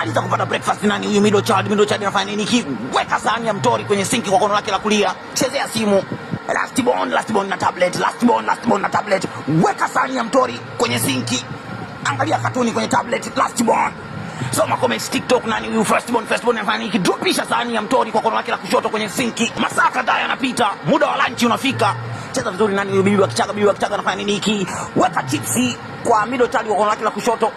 Maliza kupata breakfast, nani huyu middle child? Middle child anafanya nini? Ki weka sahani ya mtori kwenye sinki kwa kono lake la kulia, chezea simu. Last born, last born na tablet, last born, last born na tablet. Weka sahani ya mtori kwenye sinki, angalia katuni kwenye tablet, last born. Soma comments TikTok, nani huyu first born? First born anafanya nini? Dropisha sahani ya mtori kwa kono lake la kushoto kwenye sinki. Masaa kadhaa yanapita, muda wa lunch unafika. Cheza vizuri, nani huyu bibi wa Kichaga? Bibi wa Kichaga anafanya nini hiki? Weka chipsi kwa middle child kwa kono lake la kushoto,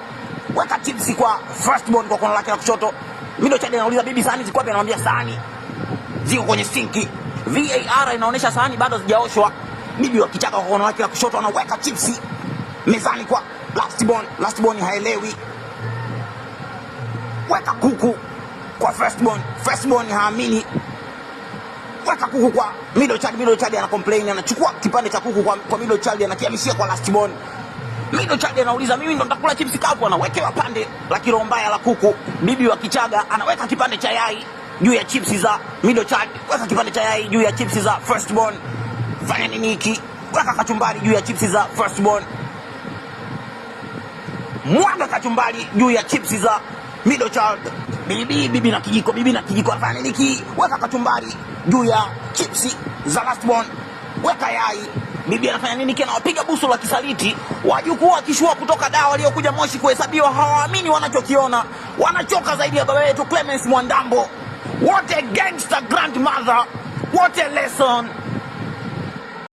weka chipsi kwa first born kwa kono lake la kushoto. Middle child anauliza, "Bibi, sahani ziko wapi?" Anamwambia sahani ziko kwenye sinki. VAR inaonyesha sahani bado hazijaoshwa. Bibi wa Kichaga kwa kono lake la kushoto anaweka chipsi mezani kwa last born. Last born haelewi. Weka kuku kwa first born. First born haamini. Weka kuku kwa middle child. Middle child ana complain, anachukua kipande cha kuku kwa middle child, anakihamishia kwa last born. Middle child anauliza, "Mimi ndo nitakula chipsi kavu?" Anawekewa pande la kiroho mbaya la kuku. Bibi wa Kichaga anaweka kipande cha yai juu ya chipsi za middle child, weka kipande cha yai juu ya chipsi za first born. Fanya nini hiki? Weka kachumbari juu ya chipsi za first born, mwaga kachumbari juu ya chipsi za middle child. Bibi, bibi na kijiko, bibi na kijiko afanya nini hiki? Weka kachumbari juu ya chipsi za last born, weka yai. Bibi anafanya nini? Anawapiga busu la kisaliti. Wajukuu wakishua kutoka dawa waliokuja Moshi kuhesabiwa, hawaamini wanachokiona, wanachoka zaidi ya baba yetu Clemence Mwandambo. What a gangster grandmother! What a lesson!